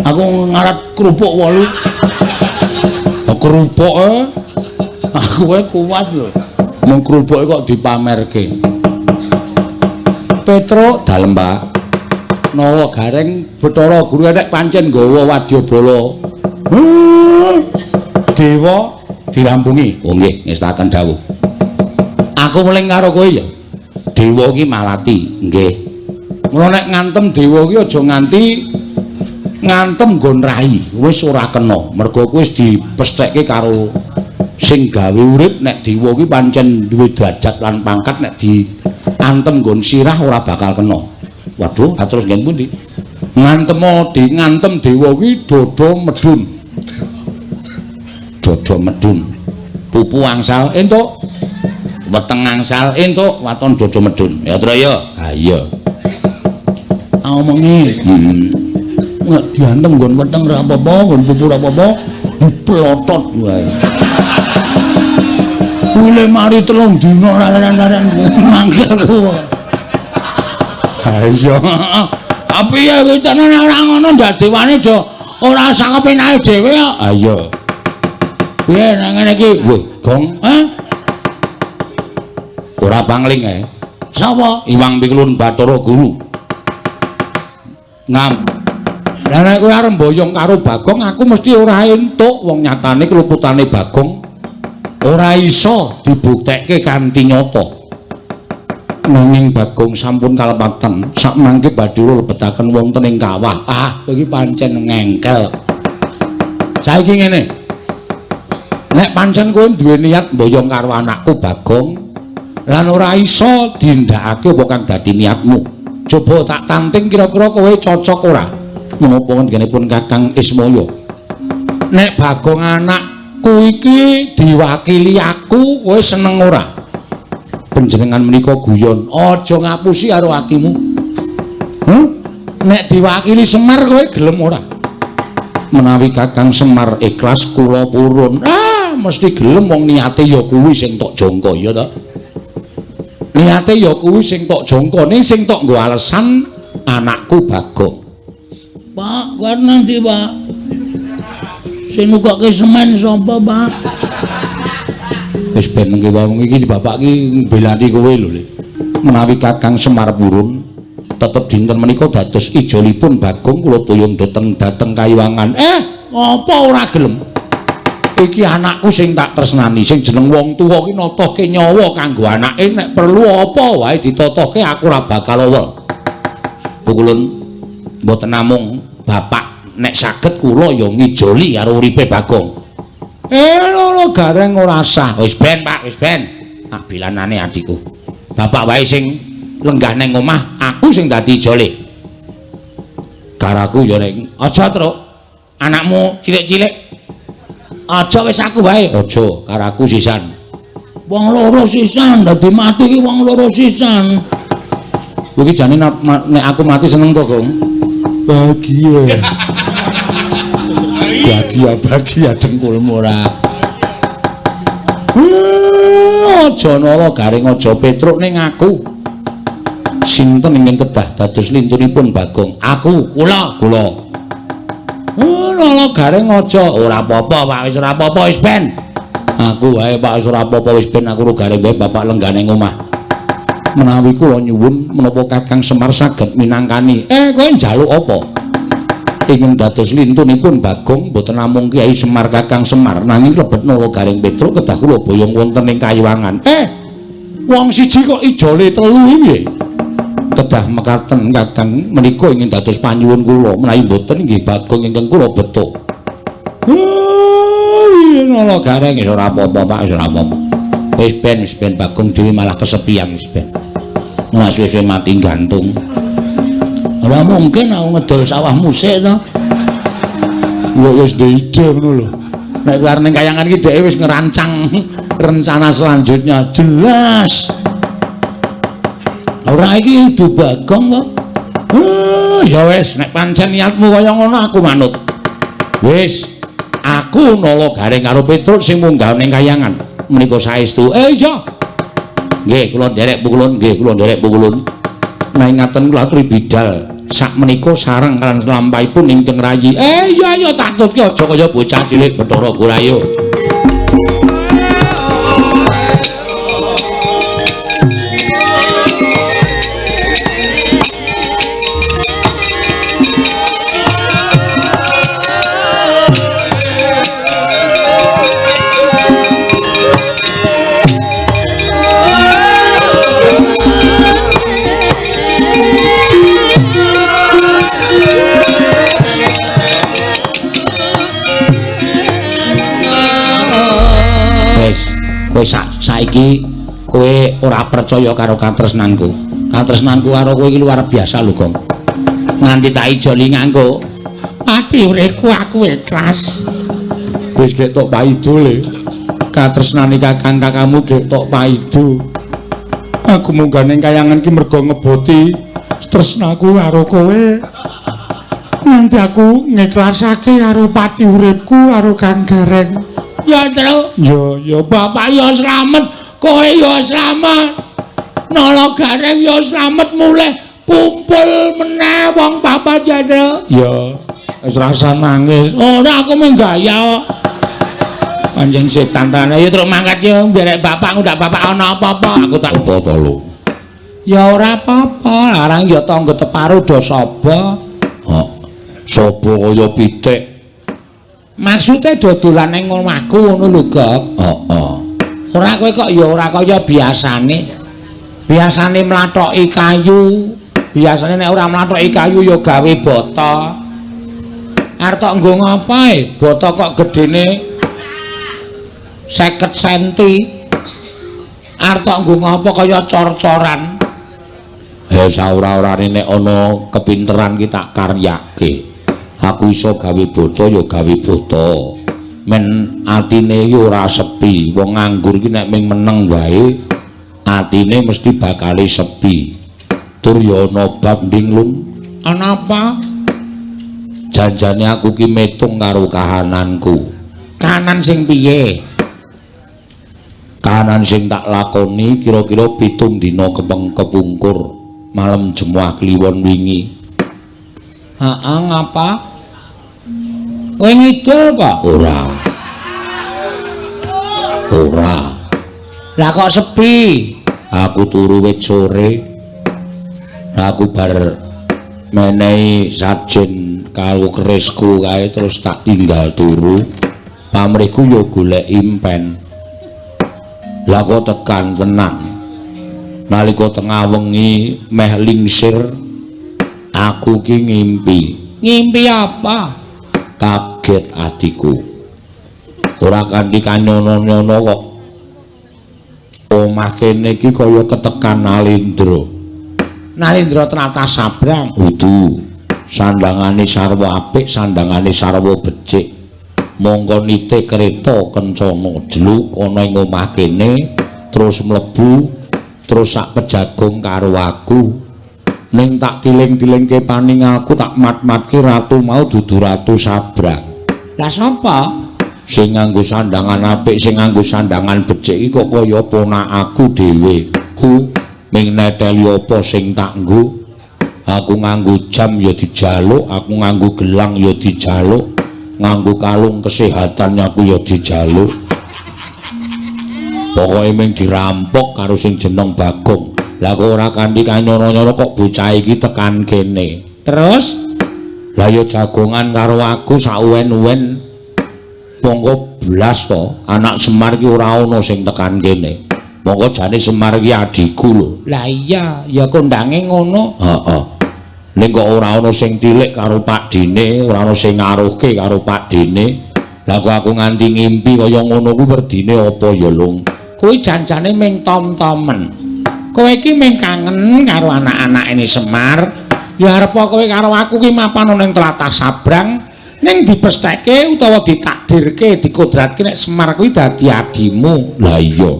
Aku ngarat kerupuk 8. Kerupuke aku wae kuat lho. Mung kerupuke kok dipamerke. Petruk dalem, Pak. Nawa gareng Bathara Guru nek pancen nggawa wadyabala. Dewa dirampungi. Oh nggih, ngestaken dawuh. Aku weling karo kowe ya. Dewa iki malati, nggih. Mula nek ngantem dewa iki aja nganti ngantem nggon rai, wis ora kena. Mergo kuwi wis dipesthekke karo sing gawe urip nek dewa iki pancen duwe derajat lan pangkat nek diantem nggon sirah ora bakal kena. Waduh, terus nggen pundi? Ngantem dewa iki dodo medun. Dodo medun. Pupu angsal entuk. Weteng angsal entuk, waton dodo medun. Ya, Tru ya. Ha iya. Omongi. Nek diantem nggon weteng ora apa-apa, nggon pupu ora apa-apa, diplotot wae. Kuwi mari 3 dina laren-laren mangkel ku. Ha iya. Tapi ya kuwi tenan ora ngono ndak dewane aja ora sak kepenake dhewe kok. Ha iya. Piye nang ngene iki? Weh, gong, ha? Ora pangling ae. Sapa? Iwang Pikulun Bathara Guru. Ngam. Lah nek kowe arep mboyong karo Bagong, aku mesti ora entuk. Wong nyatane keluputane Bagong ora iso dibuktekke kanthi nyata. Nanging Bagong sampun kalepatan, sakmangke badhe lebetaken wonten ing kawah. Ah, kowe iki pancen ngengkel. Saiki ngene. Nek pancen kowe duwe niat mboyong karo anakku Bagong, lan ora iso dindakake apa kang dadi niatmu. Coba tak tanting kira-kira kowe cocok ora? Menapa ngenipun Kakang Ismaya? Nek Bagong anakku iki diwakili aku, kowe seneng ora? Panjenengan menika guyon, aja ngapusi karo atimu. Huh? Nek diwakili Semar kowe gelem ora? Menawi Kakang Semar ikhlas kula purun. Ah, mesti gelem wong niate ya kuwi sing tok jangka ya ta. Niate ya kuwi sing tok jangka, ning sing tok nggo alesan anakku Bagong. Pak, kowe nang ndi, Pak? Sing nukokke semen sapa, Pak? Wis ben mengke wong iki bapak iki mbelani kowe lho, Le. Menawi Kakang Semar purun, tetep dinten menika dados ijolipun Bagong kula boyong dhateng Kayiwangan. Apa ora gelem? Iki anakku sing tak tresnani, sing jeneng wong tuwa iki natohke nyawa kanggo anake, nek perlu apa wae ditotohke aku ora bakal owel. Pukulun mboten namung bapak, nek saged kula ya ngijoli karo uripe Bagong. Lho Gareng ora sah. Wis ben, Pak, wis ben. Tak bilanane adikku. Bapak wae sing lenggah ning omah, aku sing dadi ijole. Garaku ya ning aja, Truk. Anakmu cilik-cilik. Aja wis aku wae. Aja, karaku sisan. Wong loro sisan, dadi mati ki wong loro sisan. Kowe iki jane nek aku mati seneng to, Gong? Bahagia. Bahagia-bahagia dengkulmu ora. Aja Nala Gareng, aja Petruk ning aku. Sinten ingkang kedah dados lintunipun Bagong? Aku, kula, kula. Nala Gareng aja. Ora apa-apa, Pak, wis ora apa-apa, wis ben. Aku wae, Pak, wis ora apa-apa, wis ben aku Gareng wae bapak lenggane omah. Menawi kula nyuwun menapa Kakang Semar saged minangkani. Kowe njaluk apa? Ingin dados lintunipun Bagong mboten namung Kyai Semar Kakang Semar nanging lebet Nala Gareng Petruk kedah kula boyong wonten ing Kayuwangan. Wong siji kok ijole telu piye? Kedah mekaten Kakang menika ingin dados panyuwun kula, menawi mboten nggih Bagong ingkang kula betuk. Iya Nala Gareng wis ora apa-apa, Pak, wis ora apa-apa. Wis ben Bagong dhewe malah kesepian wis ben. Malah suwe-suwe mati gantung. Ora mungkin aku ngedol sawah musik to. Ya wis duwe ide ngono lho. Nek arep ning kayangan iki dheke wis ngerancang rencana selanjutnya jelas. Ora iki kudu Bagong kok. Ya wis nek pancen niatmu kaya ngono aku manut. Wis, aku Nala Gareng karo Petruk sing munggah ning kayangan. Menika saestu. Iya. Nggih, kula nderek pukulun, nggih kula nderek pukulun. Nah ngaten kula aturi bidal sak menika sareng lan lampahipun ingkang rayi. Iya ayo tak tutke aja kaya bocah cilik Bathara Guru ayo. Kowe saiki kowe ora percaya karo katresnanku. Katresnanku karo kowe iki luar biasa lho, Gong. Nganti tak ijoli nganggo pati uripku aku ikhlas. Wis gek tok paido le. Katresnane kakang kakangmu gek tok paido. Aku munggah ning kayangan ki mergo ngeboti tresnaku karo kowe. Nganti aku ngikhlasake karo pati uripku karo Kang Gareng. Ya Truk. Ya ya bapak ya slamet, kowe ya slamet. Nala Gareng ya slamet mulih kumpul meneh wong bapak ya Truk. Ya wis rasa nangis. Ora aku mung gaya kok. Pancen setan tenan. Ya Truk mangkat yo nderek bapak ngundak bapak ana apa-apa. Aku tak apa to lho. Ya ora apa-apa, larang ya tangga teparo do saba. Hok. Saba kaya pitik. Maksude dodolan ning omahku ngono lho, Gok. Heeh. Ora kowe kok ya ora kaya biasane. Biasane mlathoki kayu, biasane nek ora mlathoki kayu ya gawe bata. Arep tok nggo ngapa e? Bata kok gedene 50 senti. Arep tok nggo ngapa kaya cor-coran. Saora-orane nek ana kepinteran ki tak karyake. Aku iso gawe bata ya gawe bata. Men atine iki ora sepi. Wong nganggur iki nek ming meneng wae atine mesti bakale sepi. Tur ya ana bab ndinglung. Ana apa? Janjane aku ki metung karo kahananku. Kahanan sing piye? Kahanan sing tak lakoni kira-kira 7 dina kepungkur malem Jemuah Kliwon wingi. Heeh, ngapa? Kowe ngidul apa? Ora. Ora. Lah kok sepi? Aku turu wit sore. Aku bar menehi sajen karo kerisku kae terus tak tinggal turu. Pamrihku ya golek impen. Lah kok tekan tenan. Nalika tengah wengi meh lingsir aku ki ngimpi. Ngimpi apa? Kaget atiku. Ora kanthi kanyono-nyono kok omah kene iki kaya ketekan Nalendra. Nalendra tlatah Sabrang. Kudu sandangane sarwa apik, sandangane sarwa becik. Mongko nite kereta kencana jluk ana ing omah kene terus mlebu terus sak pejagong karo aku. Ning tak tiling-tilingke paning aku tak mat-matke ratu mau dudu ratu Sabrang. Lah sapa? Sing nganggo sandangan apik, sing nganggo sandangan becik iki kok kaya ponakaku dhewe. Ku ming neteli apa sing tak nggo. Aku nganggo jam ya dijaluk, aku nganggo gelang ya dijaluk, nganggo kalung kesehatan aku ya dijaluk. Pokoke ming dirampok karo sing jeneng Bagong. Lah kok ora kanthi kanyono-nyono kok bocah iki tekan kene. Terus lah ya jagongan karo aku sauwen-uwen. Monggo blas to, anak Semar ki ora ana sing tekan kene. Monggo jane Semar ki adhiku lho. Lah iya, ya kondange ngono. Heeh. Ning kok ora ana sing tilik karo Pakdine, ora ana sing ngaruhke karo Pakdine. Lah kok aku nganti ngimpi kaya ngono kuwi werdine apa ya, Lung? Kuwi janjane ming tom-tomen. Kowe iki ming kangen karo anak-anak ini Semar. Ya arep kowe karo aku ki mapan ning tlatah Sabrang, ning dipestheke utawa ditakdirke, dikodratke nek Semar kuwi dadi adimu. Lah iya,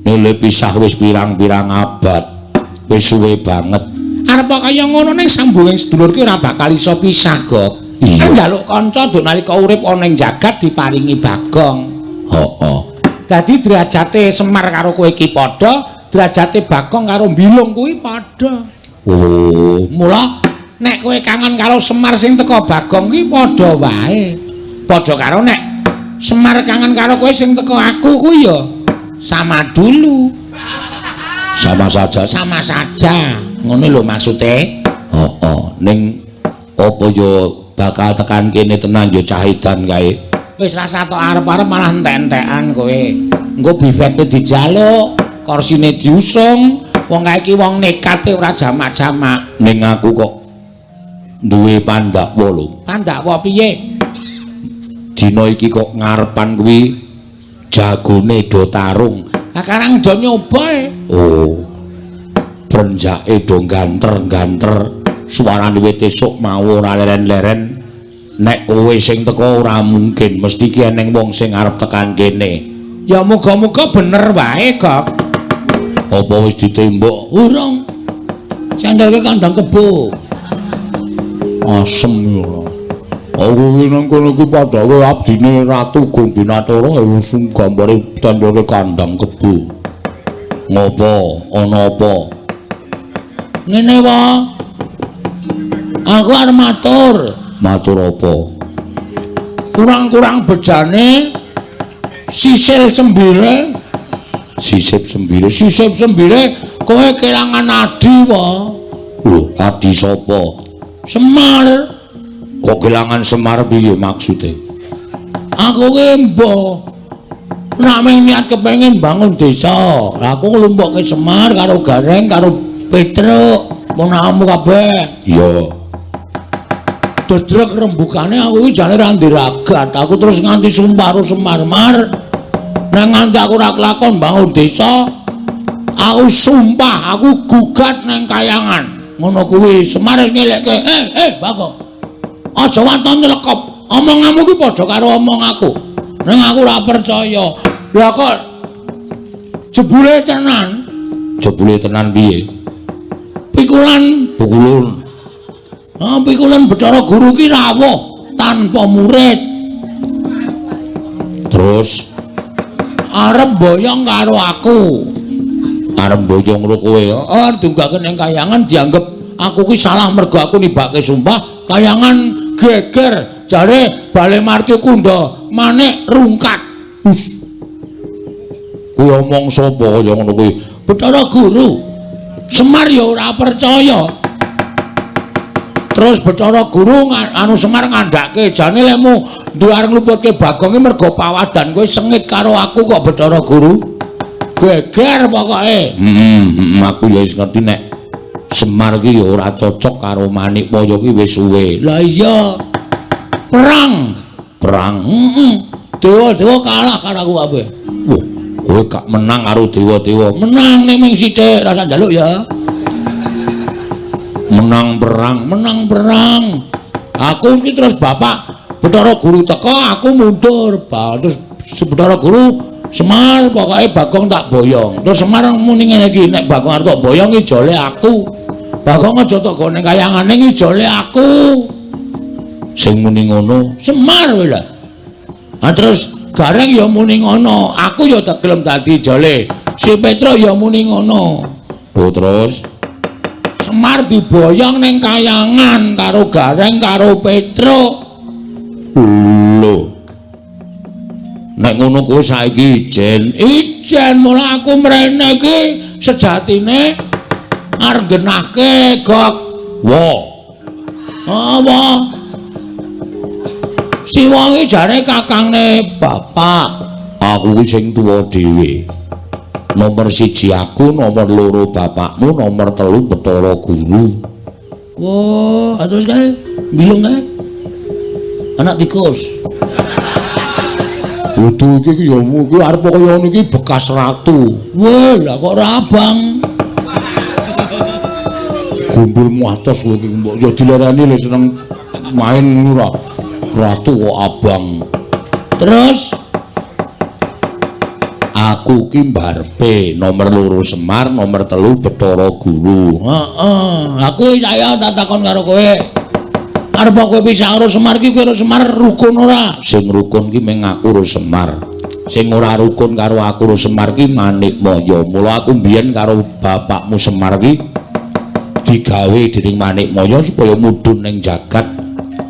nile pisah wis pirang-pirang abad, wis suwe banget. Arep kaya ngono ning sambunging sedulur ki ora bakal iso pisah, Gok. Iya. Kan njaluk kanca nduk nalika urip ana ing jagat diparingi Bagong. Heeh. Dadi derajate Semar karo kowe iki padha, derajate Bagong karo Bilung kuwi padha. Oh, mula nek kowe kangen karo Semar sing teka Bagong kuwi padha wae. Padha karo nek Semar kangen karo kowe sing teka aku kuwi ya sama dulu. Sama saja, sama saja. Ngono lho maksude. Heeh, ning apa ya bakal tekan kene tenan ya cah edan kae. Wis rasa tok arep-arep malah entek-entekan kowe. Engko bifete dijaluk, korsine diusung. Wong kae iki wong nekate ora jamak-jamak. Ning aku kok duwe pandakwa lho. Pandakwa piye? Dina iki kok ngarepan kuwi jagone do tarung. Lah karang do nyoba e. Oh. Prenjake do ganter-ganter, suarane wit esuk mau ora leren-leren. Nek kowe sing teka ora mungkin, mesti ki eneng wong sing arep tekan kene. Ya muga-muga bener wae, Gok. Apa wis ditembok? Urung. Sandelke kandang kebo. Asem ya ora. Aku iki nang kono iki padhawe abdine Ratu Gombinatara wis gambare tandhake kandang kebo. Ngopo? Ana apa? Ngene wae. Aku arep matur. Matur apa? Kurang-kurang bejane sisil sembire. Sisip sembire, sisip sembire kowe kelangan adi wae. Lho, adi sapa? Semar. Kok kelangan Semar piye maksude? Aku ki mbah. Nek mung niat kepengin bangun desa, aku nglumpukke Semar karo Gareng karo Petruk, ponakanmu kabeh. Iya. Dedrek rembugane aku iki jane ra ndiragat. Aku terus nganti sumpah karo Semar Mar. Nek nganti aku ora kelakon bangun desa, aku sumpah aku gugat nang kayangan. Ngono kuwi Semar wis ngelekke, Bagong. Aja waton nyelekop. Omonganmu ki padha karo omong aku. Ning aku ora percaya. Lah kok jebule tenan? Jebule tenan piye? Pikulan pukulun. Ah, pikulan Bathara Guru ki rawuh tanpa murid. Terus arep boyong karo aku. Arep boyong karo kowe? Heeh, dunggake ning kayangan dianggep aku ki salah mergo aku nibake sumpah. Kayangan geger jare Bale Marti Kunda manik rungkat. Us. Kuwi omong sapa kaya ngono kuwi? Bathara Guru. Semar ya ora percaya. Terus Bathara Guru anu Semar ngandhake jane lemu duwe arep ngluputke Bagong mergo pawadan kowe sengit karo aku kok Bathara Guru. Geger pokoke. Aku ya wis ngerti nek Semar ki ya ora cocok karo Manikmaya ki wis suwe. Lah iya. Perang. Perang. Heeh. Dewa-dewa kalah karo aku kabeh. Wah, kowe gak menang karo dewa-dewa. Menang ning ming sithik, rasa njaluk ya. Menang perang, menang perang. Aku iki terus bapak Bathara Guru teko, aku mundur. Terus Bathara Guru Semar pokoke Bagong tak boyong. Terus Semar muni ngene iki, nek Bagong arep tak boyong ijole aku. Bagong aja tok gone kayangane ijole aku. Sing muni ngono Semar kowe lho. Ha terus Gareng ya muni ngono, aku ya tak gelem dadi ijole. Si Petro ya muni ngono. Oh terus Semar diboyong ning kayangan karo Gareng karo Petro. Lho. Nek ngono kowe saiki ijen, ijen mula aku mrene iki sejatine arep genahke gok. Wa. Apa? Siwa iki jare kakangne bapak. Aku ki sing tuwa dhewe. Nomor 1 aku, nomor 2 bapakmu, nomor 3 Bathara Guru. Wah, terus kae bilung kae. Anak tikus. Kudu iki ya iki arep kaya ngono iki bekas ratu. Wah, lah kok ora abang. Gumbul atos kowe iki mbok ya dilereni le seneng main ngono ora. Ratu kok abang. Terus aku ki mbarepe nomor 2 Semar, nomor 3 Bathara Guru. Heeh, aku saya tak takon karo kowe. Arep kowe pisah karo Semar ki kowe karo Semar rukun ora? Sing rukun ki mung aku karo Semar. Sing ora rukun karo aku karo Semar ki Manikmaya. Mula aku mbiyen karo bapakmu Semar ki digawe dening Manikmaya supaya mudhun ning jagat.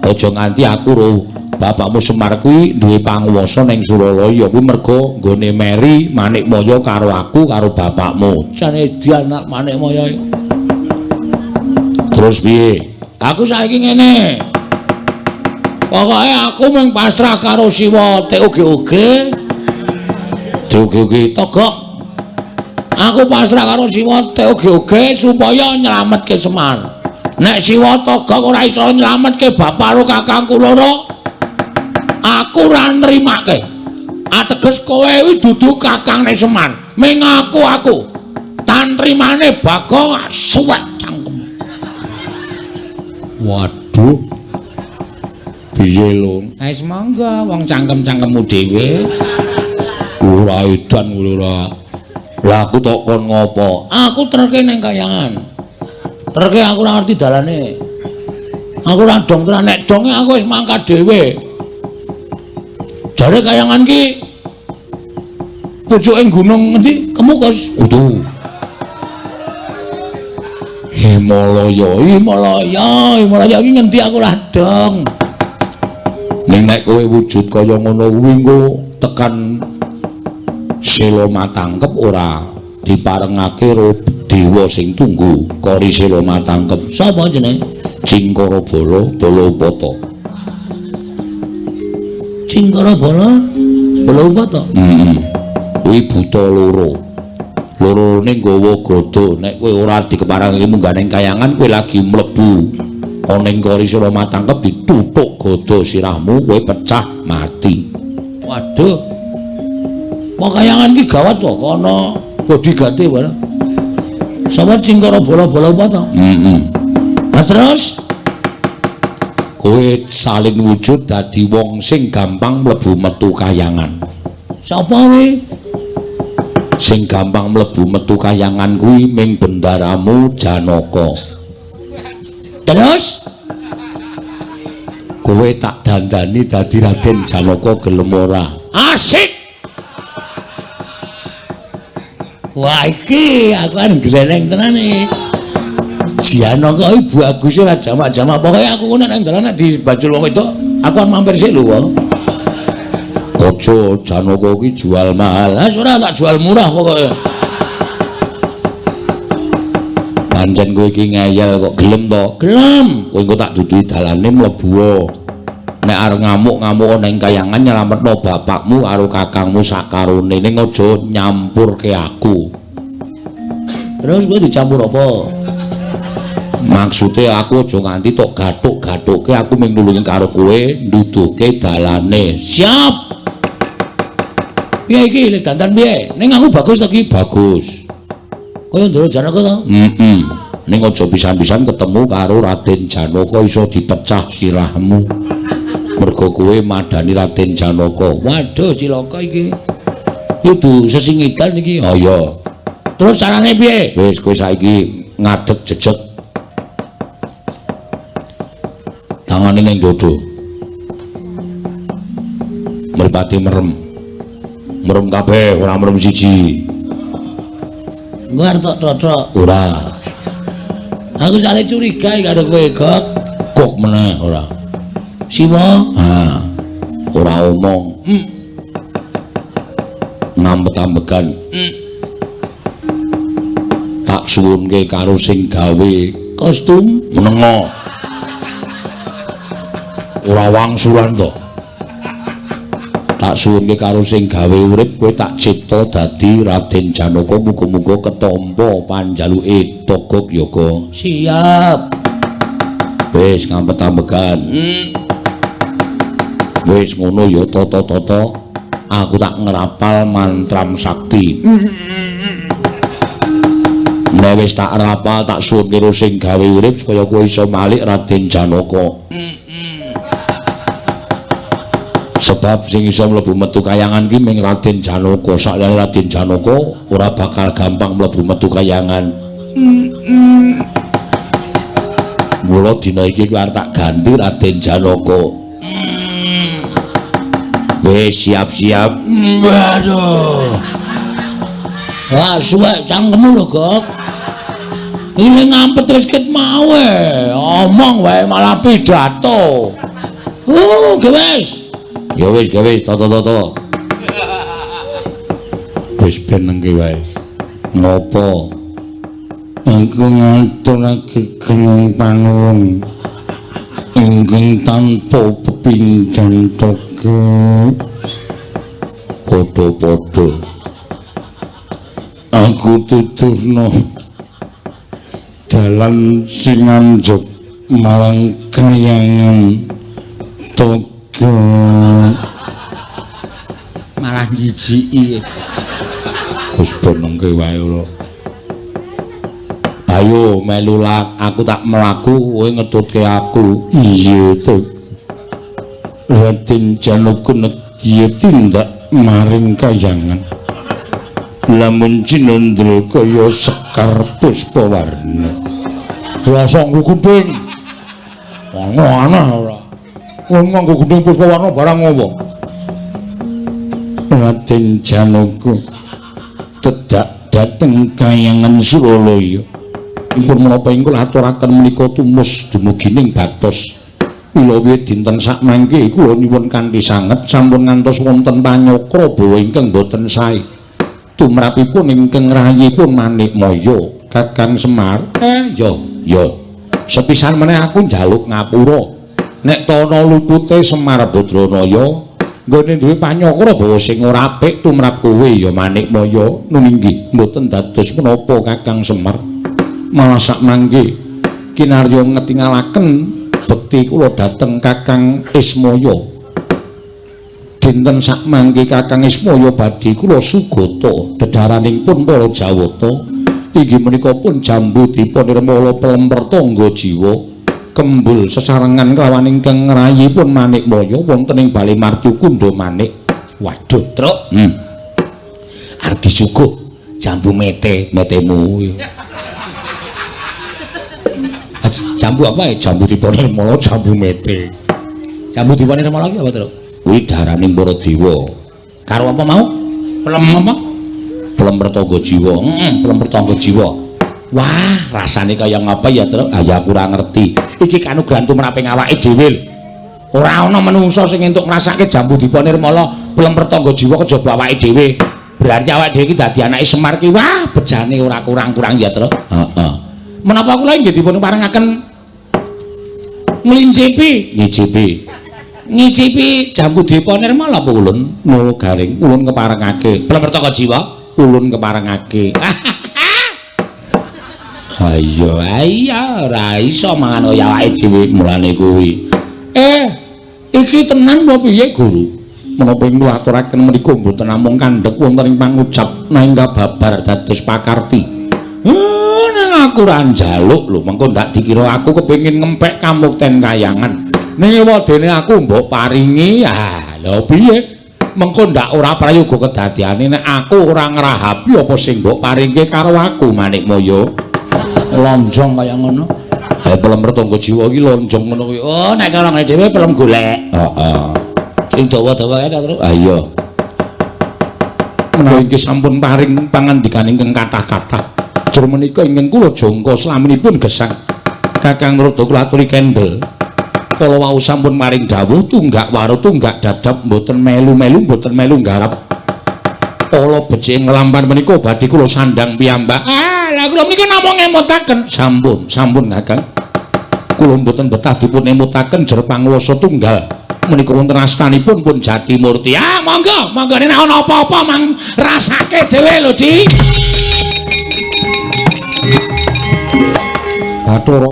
Aja nganti aku karo bapakmu Semar kuwi duwe panguwasa ning Suralaya kuwi mergo nggone meri Manikmaya karo aku karo bapakmu. Jane anak Manikmaya. Terus piye? Aku saiki ngene. Pokoke aku mung pasrah karo Siwa TOGOG. TOGOG togok. Aku pasrah karo Siwa TOGOG supaya nyelametke Semar. Nek Siwa Togok ora iso nyelametke bapak karo kakangku loro, aku ora nrimake. Ateges kowe kuwi dudu kakangne Semar. Ming aku. Tantrimane Bagong suwek cangkem. Waduh. Piye lho? Wis monggo wong cangkem-cangkemmu dhewe. Ora edan kowe ora. Lah aku tok kon ngopo? Aku terke ning kayangan. Terke aku ora ngerti dalane. Aku ora dong tenan, nek donge aku wis mangkat dhewe. Jare kayangan ki pucuke gunung ngendi? Kemukus. Udu. Himalaya, Himalaya, Himalaya iki ngendi aku ora dong. Ning nek kowe wujud kaya ngono kuwi engko tekan Sela Matangkep ora diparengake karo dewa sing tunggu kori Sela Matangkep. Sapa jenenge? Cingkara Bala Bala Upata. Cingkara Bala Bala Upata. Heeh. Kuwi buta loro. Lorone nggawa gada. Nek kowe ora dikeparengake munggah ning kayangan kowe lagi mlebu ana ing kori Sela Matangkep dituthuk gada sirahmu kowe pecah mati. Waduh. Wong kayangan ki gawat to, ana bodyguarde wae. Sapa Cingkara Bala Bala Upata? Heeh. Lah terus kowe salin wujud dadi wong sing gampang mlebu metu kayangan. Sapa kowe? Sing gampang mlebu metu kayangan kuwi ming bendaramu Janaka. Terus kowe tak dandani dadi Raden Janaka gelem ora? Asik. Wah iki aku kan gleneng tenan iki. Janaka iki bagus ora jamak-jamak. Pokoke aku nek nang dalan nek dibajul wong wedok, aku kan mampir sik lho wae. Aja Janaka iki jual mahal. Ah ora tak jual murah pokoke. Pancen kowe iki ngeyel kok gelem to? Gelem. Kowe engko tak duduhi dalane mlebu. Nek arep ngamuk-ngamuk ning kayangan nyelametno bapakmu karo kakangmu sakarone, ning aja nyampurke aku. Terus kowe dicampur apa? Maksude aku aja nganti tok gathuk-gathukke, aku mung nulungi karo kowe nduduhke dalane. Siap. Piye iki le dandan piye? Ning aku bagus ta ki? Bagus. Kaya Ndara Janaka ta? Heeh. Ning aja pisan-pisan ketemu karo Raden Janaka iso dipecah sirahmu. Mergo kowe madani Raden Janaka. Waduh cilaka iki. Kudu sesingitan iki. Oh iya. Terus carane piye? Wis kowe saiki ngadeg jejeg. Tangane ning dodo. Mripate merem. Merem kabeh, ora merem siji. Engko arep tok totok. Ora. Aku sale curiga iki karo kowe, Gok. Kok meneh ora. Siwa? Ha. Ora omong. Ngampet-ambegan. Tak suwunke karo sing gawe kostum menengo. Ora wangsulan to. Tak suwunke karo sing gawe urip kowe tak cipta dadi Raden Janaka, muga-muga ketampa panjaluke Togog Yoga. Siap. Wis ngampet-ambegan. Wis ngono ya tata-tata, aku tak ngrapal mantram sakti. Nek wis tak rapal tak suwun karo sing gawe urip supaya kowe iso malik Raden Janaka. Sebab sing iso mlebu metu kayangan ki ming Raden Janaka. Sakliyane Raden Janaka ora bakal gampang mlebu metu kayangan. Mula dina iki kowe arep tak ganti Raden Janaka. Wis siap-siap. Waduh. Wah, suwek cangkemmu lho, Gok. Ini ngampet wis ket mau e. Omong wae malah pidato. Ge wis. Ya wis, ya wis, toto-toto. Wis benengke wae. Ngopo? Aku ngaturake gengung panuwun ingkang tanpa pepindhan toga. Padha-padha. Aku tuturno dalan sing anjuk marang kayangan toga. Malah jijiki. Wis benengke wae ora. Ayo melu lak, aku tak mlaku kowe ngetutke aku. Iya to. Raden Janaka nedya tindak maring kayangan. Lamun cinandra kaya sekar puspawarna. Rasa nggo gendhing. Aneh-aneh ora. Kowe nganggo gendhing puspawarna barang ngopo? Raden Janaka tedak dhateng kayangan Suralaya. Impun menapa ing kula aturaken menika tumus dumugi ning batos. Wilawi dinten sakmangke kula nyuwun kanthi sanget sampun ngantos wonten panyakra bawa ingkang boten sae. Tumrapipun ingkang rayipun Manikmaya Kakang Semar. Yo yo. Sepisan meneh aku njaluk ngapura. Nek tana lupute Semar Badranaya nggone duwe panyakra bawa sing ora apik tumrap kowe ya Manikmaya. Nun inggih mboten dados menapa Kakang Semar. Malah sakmangke kinarya ngetingalaken bekti kula dhateng Kakang Ismaya. Dinten sakmangke Kakang Ismaya badhe kula sugata dedharaning pun para Jawata. Inggih menika pun jambu dipa nirmala pelemper tangga jiwa kembul sesarengan kelawan ingkang ngrayipun Manikmaya wonten ing Bale Marcukundha Manik. Waduh, Truk. Arep disuguh jambu mete, metemu. Jambu apa ya? Jambu dipa nirmala, jambu mete. Jambu dipa nirmala ki apa, Truk? Kuwi daraning para dewa. Karo apa mau? Pelem apa? Pelem pertangga jiwa. Heeh, pelem pertangga jiwa. Wah, rasane kaya ngapa ya, Truk? Ah ya aku ora ngerti. Iki kanugrahan tumraping awake dhewe lho. Ora ana menungsa sing entuk ngrasake jambu dipa nirmala, pelem pertangga jiwa kejaba awake dhewe. Berarti awake dhewe iki dadi anake Semar ki wah, bejane ora kurang-kurang ya, Truk. Heeh. Menapa kula inggih dipun parengaken nglincipi, ngicipi. Ngicipi jambu dipa nirmala apa ulun? Nula garing, ulun keparengake. Pelem pertangga jiwa, ulun keparengake. Ayo, ayo, ora iso mangan kaya awake dhewe mulane kuwi. Iki tenan apa piye, Guru? Menapa ing kula aturaken menika mboten namung kandhek wonten ing pangucap nanging kababar dados pakarti. Nang aku ora njaluk lho, mengko ndak dikira aku kepengin ngempek kamukten kayangan. Ning ewadene aku mbok paringi, ah lho piye? Mengko ndak ora prayoga kedadiane nek aku ora ngrahapi apa sing mbok paringke karo aku Manikmaya. Lonjong kaya ngono. Ha pelem retangga jiwa iki lonjong ngono kuwi. Oh, nek cara ngene dhewe pelem golek. Heeh. Sing dawa-dawa kae ta, Tru? Ah iya. Menawi inggih sampun paring pangandikan ingkang kathah-kathah. Jur menika ingkang kula jangka slaminipun gesang. Kakang Rada kula aturi kendel. Kala wau sampun paring dawuh tunggak waru tunggak dadap mboten melu-melu mboten melu nggarap. Ala becik nglampan menika badhe kula sandhang piyambak. Ah, lha kula menika namung ngemutaken. Sampun, sampun Kakang. Kula mboten betah dipun emutaken jer panguwasa tunggal. Menika wonten astanipun pun Jatimurti. Ah, monggo, monggo nek ana apa-apa mang rasake dhewe lho, Di. Bathara.